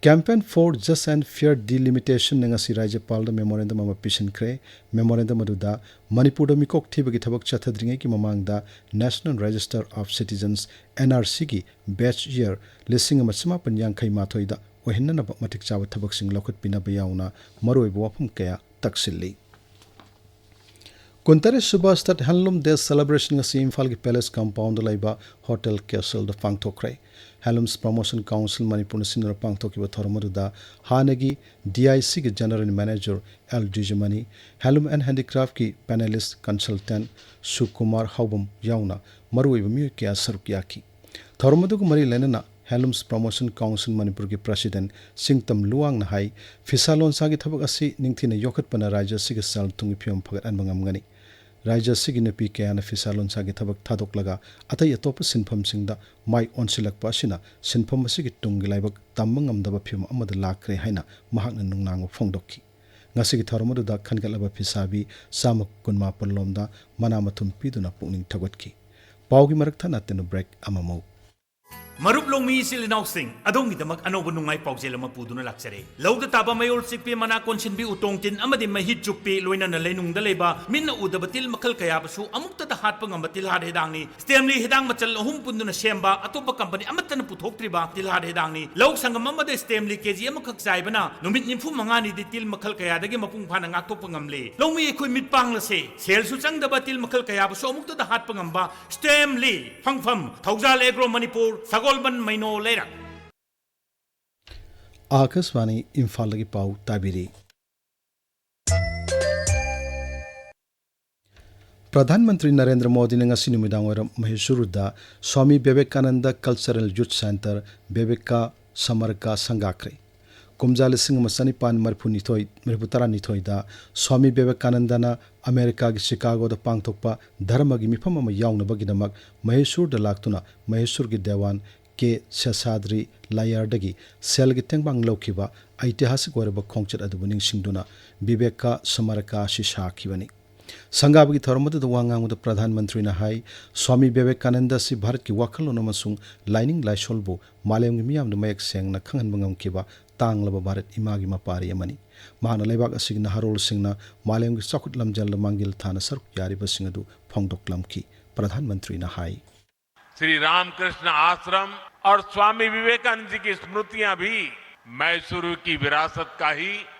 Campaign for Just and Fair Delimitationꯅ ꯉꯁꯤ ꯔꯥꯖ꯭ꯌꯄꯥꯜꯗ memorandum ꯑꯃ ꯄꯤꯁꯤꯟꯈ꯭ꯔꯦ꯫ Memorandum ꯑꯗꯨꯗ ꯃꯅꯤꯄꯨꯔꯗ ꯃꯤꯀꯣꯛ ꯊꯤꯕꯒꯤ ꯊꯕꯛ ꯆꯠꯊꯗ꯭ꯔꯤꯉꯩꯒꯤ ꯃꯃꯥꯡꯗ National Register of Citizens, NRCꯒꯤ batch year ꯂꯤꯁꯤꯡ ꯑꯃ ꯆꯃꯥꯄꯟ ꯌꯥꯡꯈꯩ ꯃꯥꯊꯣꯏꯗ ꯑꯣꯏꯍꯟꯅꯅꯕ ꯃꯇꯤꯛ ꯆꯥꯕ ꯊꯕꯛꯁꯤꯡ ꯂꯧꯈꯠꯄꯤꯅꯕ ꯌꯥꯎꯅ ꯃꯔꯨꯑꯣꯏꯕ ꯋꯥꯐꯝ ꯀꯌꯥ ꯇꯛꯁꯤꯜꯂꯤ꯫ ꯀꯨꯟꯇꯔꯦꯠ ꯁꯨꯕ State Handloom Day celebration ꯉꯁꯤ ꯏꯝꯐꯥꯜꯒꯤ Palace compoundꯗ ꯂꯩꯕ Hotel Castleꯗ ꯄꯥꯡꯊꯣꯛꯈ꯭ꯔꯦ꯫ Handlooms Promotion Council ꯃꯅꯤꯄꯨꯔꯅ ꯁꯤꯟꯗꯨꯅ ꯄꯥꯡꯊꯣꯛꯈꯤꯕ ꯊꯧꯔꯝ ꯑꯗꯨꯗ ꯍꯥꯟꯅꯒꯤ DICꯒꯤ General Manager L ꯖꯤꯖꯃꯅꯤ, Handloom and Handicraftꯀꯤ panelist consultant ꯁꯨꯀꯨꯃꯥꯔ ꯍꯥꯎꯕꯝ ꯌꯥꯎꯅ ꯃꯔꯨꯑꯣꯏꯕ ꯃꯤꯑꯣꯏ ꯀꯌꯥ ꯁꯔꯨꯛ ꯌꯥꯈꯤ꯫ ꯊꯧꯔꯝ ꯑꯗꯨꯒ ꯃꯔꯤ ꯂꯩꯅꯅ Handlooms Promotion Council ꯃꯅꯤꯄꯨꯔꯒꯤ President ꯁꯤꯡꯇꯝ ꯂꯨꯋꯥꯡꯅ ꯍꯥꯏ, ꯐꯤꯁꯥ ꯂꯣꯟꯁꯥꯒꯤ ꯊꯕꯛ ꯑꯁꯤ ꯅꯤꯡꯊꯤꯅ ꯌꯣꯛꯈꯠꯄꯅ ꯔꯥꯖ꯭ꯌ ꯑꯁꯤꯒꯤ ꯁꯦꯜ ꯊꯨꯝꯒꯤ ꯐꯤꯕꯝ ꯐꯒꯠꯍꯟꯕ ꯉꯝꯒꯅꯤ꯫ ꯔꯥꯖ꯭ꯌ ꯑꯁꯤꯒꯤ ꯅꯨꯄꯤ ꯀꯌꯥꯅ ꯐꯤꯁꯥ ꯂꯣꯟꯁꯥꯒꯤ ꯊꯕꯛ ꯊꯥꯗꯣꯛꯂꯒ ꯑꯇꯩ ꯑꯇꯣꯞꯄ ꯁꯤꯟꯐꯝꯁꯤꯡꯗ ꯃꯥꯏ ꯑꯣꯟꯁꯤꯜꯂꯛꯄ ꯑꯁꯤꯅ ꯁꯤꯟꯐꯝ ꯑꯁꯤꯒꯤ ꯇꯨꯡꯒꯤ ꯂꯥꯏꯕꯛ ꯇꯝꯕ ꯉꯝꯗꯕ ꯐꯤꯕꯝ ꯑꯃꯗ ꯂꯥꯛꯈ꯭ꯔꯦ ꯍꯥꯏꯅ ꯃꯍꯥꯛꯅ ꯅꯨꯡꯅꯥꯡꯕ ꯐꯣꯡꯗꯣꯛꯈꯤ꯫ ꯉꯁꯤꯒꯤ ꯊꯧꯔꯝ ꯑꯗꯨꯗ ꯈꯟꯒꯠꯂꯕ ꯐꯤꯁꯥꯕꯤ ꯆꯥꯝꯃ ꯀꯨꯟꯃꯥꯄꯜ ꯂꯣꯝꯗ ꯃꯅꯥ ꯃꯊꯨꯝ ꯄꯤꯗꯨꯅ ꯄꯨꯛꯅꯤꯡ ꯊꯧꯒꯠꯈꯤ꯫ ꯄꯥꯎꯒꯤ ꯃꯔꯛ ꯊꯠꯅ ꯇꯦꯅꯨ break ꯑꯃꯃꯨꯛ꯫ ꯃꯔꯨꯞ ꯂꯧꯃꯤ ꯏꯆꯤꯜ ꯏꯅꯥꯎꯁꯤꯡ, ꯑꯗꯣꯝꯒꯤꯗꯃꯛ ꯑꯅꯧꯕ ꯅꯨꯡꯉꯥꯏ ꯄꯥꯎꯖꯦꯜ ꯑꯃ ꯄꯨꯗꯨꯅ ꯂꯥꯛꯆꯔꯦ꯫ ꯂꯧꯗ ꯇꯥꯕ ꯃꯌꯣꯜ ꯆꯤꯛꯄꯤ, ꯃꯅꯥ ꯀꯣꯟꯁꯤꯟꯕꯤ, ꯎꯇꯣꯡ ꯇꯤꯟ ꯑꯃꯗꯤ ꯃꯍꯤꯛ ꯆꯨꯞꯄꯤ, ꯂꯣꯏꯅꯅ ꯂꯩꯅꯨꯡꯗ ꯂꯩꯕ ꯃꯤꯠꯅ ꯎꯗꯕ ꯇꯤꯜ ꯃꯈꯜ ꯀꯌꯥꯕꯨꯁꯨ ꯑꯃꯨꯛꯇꯗ ꯍꯥꯠꯄ ꯉꯝꯕ ꯇꯤꯜꯍꯥꯠ ꯍꯤꯗꯥꯛꯅꯤ꯫ ꯁ꯭ꯇꯦꯝꯂꯤ ꯍꯤꯗꯥꯛ ꯃꯆꯜ ꯑꯍꯨꯝ ꯄꯨꯟꯗꯨꯅ ꯁꯦꯝꯕ, ꯑꯇꯣꯞꯄ ꯀꯝꯄꯅꯤ ꯑꯃꯠꯇꯅ ꯄꯨꯊꯣꯛꯇ꯭ꯔꯤꯕ ꯇꯤꯜꯍꯥꯠ ꯍꯤꯗꯥꯛꯅꯤ꯫ ꯂꯧ ꯁꯪꯒꯝ ꯑꯃꯗ ꯁ꯭ꯇꯦꯝꯂꯤ ꯀꯦꯖꯤ ꯑꯃꯈꯛ ꯆꯥꯏꯕꯅ ꯅꯨꯃꯤꯠ ꯅꯤꯐꯨ ꯃꯉꯥꯅꯤꯗꯤ ꯇꯤꯜ ꯃꯈꯜ ꯀꯌꯥꯗꯒꯤ ꯃꯄꯨꯡ ꯐꯥꯅ ꯉꯥꯛꯊꯣꯛꯄ ꯉꯝꯂꯦ꯫ ꯂꯧꯃꯤ ꯑꯩꯈꯣꯏ ꯃꯤꯠ ꯄꯥꯡꯂꯁꯦ, ꯁꯦꯜꯁꯨ ꯆꯪꯗꯕ ꯇꯤꯜ ꯃꯈꯜ ꯀꯌꯥꯕꯨꯁꯨ ꯑꯃꯨꯛꯇꯗ ꯍꯥꯠꯄ ꯉꯝꯕ ꯁ꯭ꯇꯦꯝꯂꯤ꯫ ꯐꯪꯐꯝ: ꯊꯧꯖꯥꯜ ꯑꯦꯒ꯭ꯔꯣ ꯃꯅꯤꯄꯨꯔ, ꯁꯒꯣꯜꯕꯟ, ꯃꯩꯅꯣ, ꯂꯩꯔꯛ꯫ ꯑꯥꯀꯥꯁꯕꯥꯅꯤ ꯏꯝꯐꯥꯜꯗꯒꯤ ꯄꯥꯎ ꯇꯥꯕꯤꯔꯤ꯫ ꯄ꯭ꯔꯙꯥꯟ ꯃꯟꯇ꯭ꯔꯤ ꯅꯔꯦꯟꯗ꯭ꯔ ꯃꯣꯗꯤꯅ ꯉꯁꯤ ꯅꯨꯃꯤꯗꯥꯡꯋꯥꯏꯔꯝ ꯃꯍꯦꯁꯨꯔꯗ swami Vivekananda Cultural Youth Centre, ꯕꯤꯕꯦꯀꯥ ꯁꯃꯥꯔꯀꯥ ꯁꯪꯒꯥꯈ꯭ꯔꯦ꯫ ꯀꯨꯝꯖꯥ ꯂꯤꯁꯤꯡ ꯑꯃ ꯆꯅꯤꯄꯥꯟ ꯃꯔꯤꯐꯨꯅꯤꯊꯣꯏ, ꯃꯔꯤꯐꯨ ꯇꯔꯥꯅꯤꯊꯣꯏꯗ ꯁ꯭ꯋꯥꯃꯤ ꯕꯤꯕꯦꯀꯥꯅꯟꯗꯅ ꯑꯃꯦꯔꯤꯀꯥꯒꯤ ꯆꯤꯀꯥꯒꯣꯗ ꯄꯥꯡꯊꯣꯛꯄ ꯙꯔꯃꯒꯤ ꯃꯤꯐꯝ ꯑꯃ ꯌꯥꯎꯅꯕꯒꯤꯗꯃꯛ ꯃꯍꯦꯁꯨꯔꯗ ꯂꯥꯛꯇꯨꯅ ꯃꯍꯦꯁꯨꯔꯒꯤ ꯗꯦꯋꯥꯟ ꯀꯦ ꯁꯦꯁꯥꯗ꯭ꯔꯤ ꯂꯥꯌꯥꯔꯗꯒꯤ ꯁꯦꯜꯒꯤ ꯇꯦꯡꯕꯥꯡ ꯂꯧꯈꯤꯕ ꯑꯩꯇꯤꯍꯥꯁꯤꯛ ꯑꯣꯏꯔꯕ ꯈꯣꯡꯆꯠ ꯑꯗꯨꯕꯨ ꯅꯤꯡꯁꯤꯡꯗꯨꯅ ꯕꯤꯕꯦꯀꯥ ꯁꯃꯥꯔꯀꯥ ꯑꯁꯤ ꯁꯥꯈꯤꯕꯅꯤ꯫ ꯁꯪꯒꯥꯕꯒꯤ ꯊꯧꯔꯝ ꯑꯗꯨꯗ ꯋꯥ ꯉꯥꯡꯕꯗ ꯄ꯭ꯔꯙꯥꯟ ꯃꯟꯇ꯭ꯔꯤꯅ ꯍꯥꯏ, ꯁ꯭ꯋꯥꯃꯤ ꯕꯤꯕꯦꯀꯥꯅꯟꯗ ꯑꯁꯤ ꯚꯥꯔꯠꯀꯤ ꯋꯥꯈꯜꯂꯣꯟ ꯑꯃꯁꯨꯡ ꯂꯥꯏꯅꯤꯡ ꯂꯥꯏꯁꯣꯜꯕꯨ ꯃꯥꯂꯦꯝꯒꯤ ꯃꯤꯌꯥꯝꯗ ꯃꯌꯦꯛ ꯁꯦꯡꯅ ꯈꯪꯍꯟꯕ ꯉꯝꯈꯤꯕ ꯇꯥꯡꯂꯕ ꯚꯥꯔꯠ ꯏꯃꯥꯒꯤ ꯃꯄꯥꯔꯤ ꯑꯃꯅꯤ꯫ ꯃꯍꯥꯛꯅ ꯂꯩꯕꯥꯛ ꯑꯁꯤꯒꯤ ꯅꯍꯥꯔꯣꯜꯁꯤꯡꯅ ꯃꯥꯂꯦꯝꯒꯤ ꯆꯥꯎꯈꯠ ꯂꯝꯖꯦꯜꯗ ꯃꯥꯡꯖꯤꯜ ꯊꯥꯅ ꯁꯔꯨꯛ ꯌꯥꯔꯤꯕꯁꯤꯡ ꯑꯗꯨ ꯐꯣꯡꯗꯣꯛꯂꯝꯈꯤ꯫ ꯄ꯭ꯔꯙꯥꯟ ꯃꯟꯇ꯭ꯔꯤꯅ ꯍꯥꯏ꯫ श्री रामकृष्ण आश्रम और स्वामी विवेकानंद जी की स्मृतियां भी मैसूर की विरासत का ही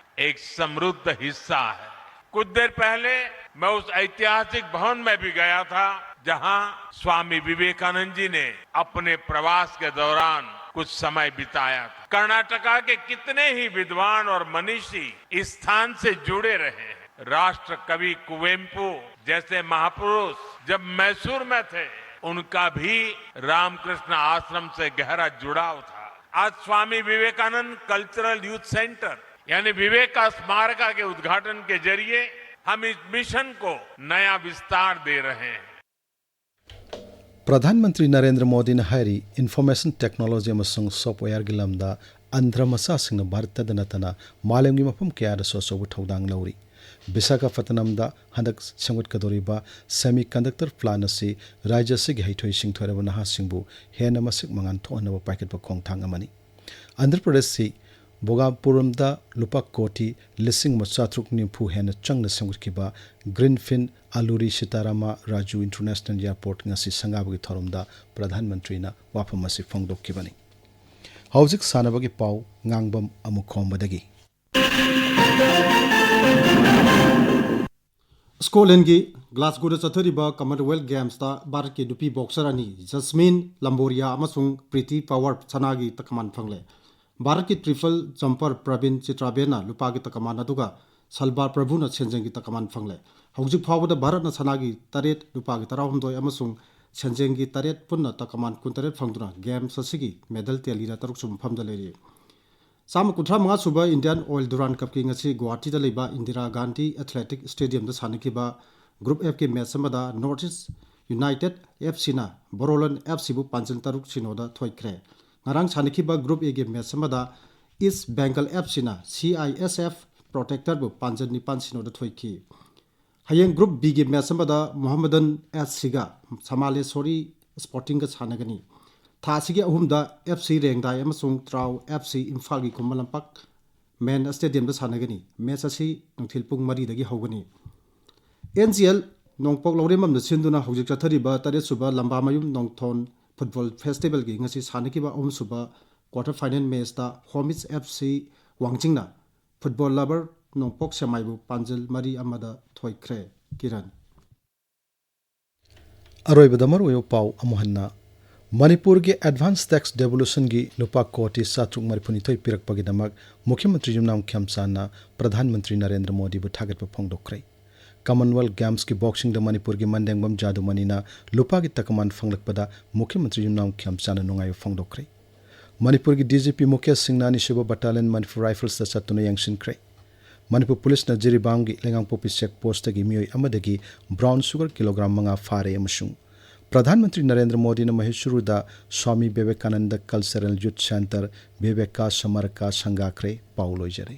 एक समृद्ध हिस्सा है। कुछ देर पहले मैं उस ऐतिहासिक भवन में भी गया था, जहां स्वामी विवेकानंद जी ने अपने प्रवास के दौरान कुछ समय बिताया था। कर्नाटका के कितने ही विद्वान और मनीषी इस स्थान से जुड़े रहे हैं। राष्ट्र कवि कुवेम्पु जैसे महापुरुष जब मैसूर में थे, उनका भी रामकृष्ण आश्रम से गहरा जुड़ाव था। आज Swami Vivekananda cultural youth centre यानी विवेका स्मारका के उद्घाटन के जरिए हम इस मिशन को नया विस्तार दे रहे हैं। ꯄ꯭ꯔꯙꯥꯟ ꯃꯟꯇ꯭ꯔꯤ ꯅꯔꯦꯟꯗ꯭ꯔ ꯃꯣꯗꯤꯅ ꯍꯥꯏꯔꯤ, ꯏꯟꯐꯣꯔꯃꯦꯁꯟ ꯇꯦꯛꯅꯣꯂꯣꯖꯤ ꯑꯃꯁꯨꯡ ꯁꯣꯐꯋꯦꯌꯔꯒꯤ ꯂꯝꯗ ꯑꯟꯙ꯭ꯔ ꯃꯆꯥꯁꯤꯡꯅ ꯚꯥꯔꯠꯇꯗ ꯅꯠꯇꯅ ꯃꯥꯂꯦꯝꯒꯤ ꯃꯐꯝ ꯀꯌꯥꯗꯁꯨ ꯑꯆꯧꯕ ꯊꯧꯗꯥꯡ ꯂꯧꯔꯤ꯫ ꯕꯤꯁꯥꯈꯥꯄꯠꯇꯅꯝꯗ ꯍꯟꯗꯛ ꯁꯦꯝꯒꯠꯀꯗꯧꯔꯤꯕ ꯁꯦꯃꯤ ꯀꯟꯗꯛꯇꯔ ꯄ꯭ꯂꯥꯟ ꯑꯁꯤ ꯔꯥꯖ꯭ꯌ ꯑꯁꯤꯒꯤ ꯍꯩꯊꯣꯏ ꯁꯤꯡꯊꯣꯏꯔꯕ ꯅꯍꯥꯁꯤꯡꯕꯨ ꯍꯦꯟꯅ ꯃꯁꯛ ꯃꯉꯥꯜ ꯊꯣꯛꯍꯟꯅꯕ ꯄꯥꯏꯈꯠꯄ ꯈꯣꯡꯊꯥꯡ ꯑꯃꯅꯤ꯫ ꯑꯟꯙ꯭ꯔ ꯄ꯭ꯔꯗꯦꯁꯁꯤ ꯚꯣꯒꯥꯄꯨꯔꯝꯗ ꯂꯨꯄꯥ ꯀꯣꯇꯤ ꯂꯤꯁꯤꯡ ꯑꯃ ꯆꯥꯇ꯭ꯔꯨꯛ ꯅꯤꯐꯨ ꯍꯦꯟꯅ ꯆꯪꯅ ꯁꯦꯝꯒꯠꯈꯤꯕ ꯒ꯭ꯔꯤꯟꯐꯤꯜꯗ ꯑꯂꯨꯔꯤ ꯁꯤꯇꯥꯔꯥꯃ ꯔꯥꯖꯨ ꯏꯟꯇꯔꯅꯦꯁꯅꯦꯜ ꯑꯦꯌꯔꯄꯣꯔꯠ ꯉꯁꯤ ꯁꯪꯒꯥꯕꯒꯤ ꯊꯧꯔꯝꯗ ꯄ꯭ꯔꯙꯥꯟ ꯃꯟꯇ꯭ꯔꯤꯅ ꯋꯥꯐꯝ ꯑꯁꯤ ꯐꯣꯡꯗꯣꯛꯈꯤꯕꯅꯤ꯫ ꯍꯧꯖꯤꯛ ꯁꯥꯟꯅꯕꯒꯤ ꯄꯥꯎ, ꯉꯥꯡꯕꯝ ꯑꯃꯨꯈꯣꯝꯕꯗꯒꯤ꯫ ꯁ꯭ꯀꯣꯠꯂꯦꯟꯒꯤ ꯒ꯭ꯂꯥꯁꯒꯣꯗ ꯆꯠꯊꯔꯤꯕ ꯀꯃꯟꯋꯦꯜꯊ ꯒꯦꯝꯁꯇ ꯚꯥꯔꯠꯀꯤ ꯅꯨꯄꯤ ꯕꯣꯛꯁꯔ ꯑꯅꯤ ꯖꯁꯃꯤꯟ ꯂꯝꯕꯣꯔꯤꯌꯥ ꯑꯃꯁꯨꯡ ꯄ꯭ꯔꯤꯇꯤ ꯄꯋꯥꯔ ꯁꯅꯥꯒꯤ ꯇꯀꯃꯥꯟ ꯐꯪꯂꯦ꯫ ꯚꯥꯔꯠꯀꯤ ꯇ꯭ꯔꯤꯐꯜ ꯖꯝꯄꯔ ꯄ꯭ꯔꯕꯤꯟ ꯆꯤꯇ꯭ꯔꯥꯕꯦꯟꯅ ꯂꯨꯄꯥꯒꯤ ꯇꯀꯃꯥꯟ ꯑꯗꯨꯒ ꯁꯜꯕꯥ ꯄ꯭ꯔꯚꯨꯅ ꯁꯦꯟꯖꯦꯡꯒꯤ ꯇꯀꯃꯥꯟ ꯐꯪꯂꯦ꯫ ꯍꯧꯖꯤꯛ ꯐꯥꯎꯕꯗ ꯚꯥꯔꯠꯅ ꯁꯅꯥꯒꯤ ꯇꯔꯦꯠ, ꯂꯨꯄꯥꯒꯤ ꯇꯔꯥꯍꯨꯝꯗꯣꯏ ꯑꯃꯁꯨꯡ ꯁꯦꯟꯖꯦꯡꯒꯤ ꯇꯔꯦꯠ, ꯄꯨꯟꯅ ꯇꯀꯃꯥꯟ ꯀꯨꯟꯇꯔꯦꯠ ꯐꯪꯗꯨꯅ ꯒꯦꯝꯁ ꯑꯁꯤꯒꯤ ꯃꯦꯗꯜ ꯇꯦꯂꯤꯗ ꯇꯔꯨꯛꯁꯨꯕ ꯃꯐꯝꯗ ꯂꯩꯔꯤ꯫ ꯆꯥꯝꯃ ꯀꯨꯟꯊ꯭ꯔꯥ ꯃꯉꯥ ꯁꯨꯕ ꯏꯟꯗꯤꯌꯥꯟ ꯑꯣꯏꯜ ꯗꯨꯔꯥꯟ ꯀꯞꯀꯤ ꯉꯁꯤ ꯒꯨꯋꯥꯍꯥꯇꯤꯗ ꯂꯩꯕ ꯏꯟꯗꯤꯔꯥ ꯒꯥꯟꯙꯤ ꯑꯦꯊꯂꯦꯇꯤꯛ ꯁ꯭ꯇꯦꯗꯤꯌꯝꯗ ꯁꯥꯟꯅꯈꯤꯕ ꯒ꯭ꯔꯨꯞ ꯑꯦꯐꯀꯤ ꯃꯦꯆ ꯑꯃꯗ ꯅꯣꯔꯠ ꯏꯁ ꯌꯨꯅꯥꯏꯇꯦꯗ ꯑꯦꯐ ꯁꯤꯅ ꯕꯣꯔꯣꯂꯟ ꯑꯦꯐ ꯁꯤꯕꯨ ꯄꯥꯟꯖꯟ ꯇꯔꯨꯛ ꯁꯤꯅꯣꯗ ꯊꯣꯏꯈ꯭ꯔꯦ꯫ ꯉꯔꯥꯡ ꯁꯥꯟꯅꯈꯤꯕ ꯒ꯭ꯔꯨꯞ ꯑꯦꯒꯤ ꯃꯦꯆ ꯑꯃꯗ ꯏꯁ ꯕꯦꯡꯒꯜ ꯑꯦꯐ ꯁꯤꯅ ꯁꯤ ꯑꯥꯏ ꯑꯦꯁ ꯑꯦꯐ ꯄ꯭ꯔꯣꯇꯦꯛꯇꯔꯕꯨ ꯄꯥꯟꯖꯟ ꯅꯤꯄꯥꯟ ꯁꯤꯅꯣꯗ ꯊꯣꯏꯈꯤ꯫ ꯍꯌꯦꯡ ꯒ꯭ꯔꯨꯞ ꯕꯤꯒꯤ ꯃꯦꯆ ꯑꯃꯗ ꯃꯣꯍꯝꯃꯗꯟ ꯑꯦꯁ ꯁꯤꯒ ꯁꯃꯥꯂꯦꯁꯣꯔꯤ ꯁ꯭ꯄꯣꯔꯇꯤꯡꯒ ꯁꯥꯟꯅꯒꯅꯤ꯫ ꯊꯥ ꯑꯁꯤꯒꯤ ꯑꯍꯨꯝꯗ ꯑꯦꯐ ꯁꯤ ꯔꯦꯡꯗꯥꯏ ꯑꯃꯁꯨꯡ ꯇ꯭ꯔꯥꯎ ꯑꯦꯐ ꯁꯤ ꯏꯝꯐꯥꯜꯒꯤ ꯈꯨꯃꯟ ꯂꯝꯄꯥꯛ ꯃꯦꯟ ꯁ꯭ꯇꯦꯗꯤꯌꯝꯗ ꯁꯥꯟꯅꯒꯅꯤ꯫ ꯃꯦꯆ ꯑꯁꯤ ꯅꯨꯡꯊꯤꯜ ꯄꯨꯡ ꯃꯔꯤꯗꯒꯤ ꯍꯧꯒꯅꯤ꯫ ꯑꯦꯟ ꯖꯤ ꯑꯦꯜ ꯅꯣꯡꯄꯣꯛ ꯂꯧꯔꯦꯝꯕꯝꯗ ꯁꯤꯟꯗꯨꯅ ꯍꯧꯖꯤꯛ ꯆꯠꯊꯔꯤꯕ ꯇꯔꯦꯠ ꯁꯨꯕ ꯂꯝꯕꯥꯃꯌꯨꯝ ꯅꯣꯡꯊꯣꯟ ꯐꯨꯠꯕꯣꯜ ꯐꯦꯁꯇꯤꯚꯦꯜꯒꯤ ꯉꯁꯤ ꯁꯥꯟꯅꯈꯤꯕ ꯑꯍꯨꯝ ꯁꯨꯕ ꯀ꯭ꯋꯥꯇꯔ ꯐꯥꯏꯅꯦꯜ ꯃꯦꯆꯇ ꯍꯣꯃꯤꯁ ꯑꯦꯐ ꯁꯤ ꯋꯥꯡꯖꯤꯡꯅ ꯐꯨꯠꯕꯣꯜ ꯂꯚꯔ ꯅꯣꯡꯄꯣꯛ ꯁꯦꯛꯃꯥꯏꯕꯨ ꯄꯥꯟꯖꯤꯜ ꯃꯔꯤ ꯑꯃꯗ ꯊꯣꯏꯈ꯭ꯔꯦ꯫ ꯀꯤꯔꯟ꯫ ꯑꯔꯣꯏꯕꯗ ꯃꯔꯨꯑꯣꯏꯕ ꯄꯥꯎ ꯑꯃꯨꯛ ꯍꯟꯅ꯫ ꯃꯅꯤꯄꯨꯔꯒꯤ advance tax devolutionꯒꯤ ꯂꯨꯄꯥ ꯀꯣꯇꯤ ꯆꯥꯇ꯭ꯔꯨꯛ ꯃꯔꯤꯐꯨꯅꯤꯊꯣꯏ ꯄꯤꯔꯛꯄꯒꯤꯗꯃꯛ ꯃꯨꯈ꯭ꯌ ꯃꯟꯇ꯭ꯔꯤ ꯌꯨꯝꯅꯥꯝ ꯈꯦꯝꯆꯥꯟꯅ ꯄ꯭ꯔꯙꯥꯟ ꯃꯟꯇ꯭ꯔꯤ ꯅꯔꯦꯟꯗ꯭ꯔ ꯃꯣꯗꯤꯕꯨ ꯊꯥꯒꯠꯄ ꯐꯣꯡꯗꯣꯛꯈ꯭ꯔꯦ꯫ Commonwealth Gamesꯀꯤ boxingꯗ ꯃꯅꯤꯄꯨꯔꯒꯤ ꯃꯟꯗꯦꯡꯕꯝ ꯖꯥꯗꯨꯃꯅꯤꯅ ꯂꯨꯄꯥꯒꯤ ꯇꯀꯃꯥꯟ ꯐꯪꯂꯛꯄꯗ ꯃꯨꯈ꯭ꯌ ꯃꯟꯇ꯭ꯔꯤ ꯌꯨꯝꯅꯥꯝ ꯈꯦꯝꯆꯥꯟꯅ ꯅꯨꯡꯉꯥꯏꯕ ꯐꯣꯡꯗꯣꯛꯈ꯭ꯔꯦ꯫ ꯃꯅꯤꯄꯨꯔꯒꯤ DGP ꯃꯨꯀꯦꯁ ꯁꯤꯡꯅ ꯑꯅꯤꯁꯨꯕ battalion Manipur Riflesꯇ ꯆꯠꯇꯨꯅ ꯌꯦꯡꯁꯤꯟꯈ꯭ꯔꯦ꯫ ꯃꯅꯤꯄꯨꯔ ꯄꯨꯂꯤꯁꯅ ꯖꯤꯔꯤꯕꯥꯝꯒꯤ ꯂꯩꯉꯥꯡꯄꯣꯛꯄꯤ check postꯇꯒꯤ ꯃꯤꯑꯣꯏ ꯑꯃꯗꯒꯤ brown sugar kilogram ꯃꯉꯥ ꯐꯥꯔꯦ ꯑꯃꯁꯨꯡ ꯄ꯭ꯔꯙꯥꯟ ꯃꯟꯇ꯭ꯔꯤ ꯅꯔꯦꯟꯗ꯭ꯔ ꯃꯣꯗꯤꯅ ꯃꯍꯤꯁꯨꯔꯗ swami Vivekananda Cultural Youth Centre ꯕꯤꯕꯦꯀꯥ ꯁꯃꯔꯀꯥ ꯁꯪꯒꯥꯈ꯭ꯔꯦ꯫ ꯄꯥꯎ ꯂꯣꯏꯖꯔꯦ꯫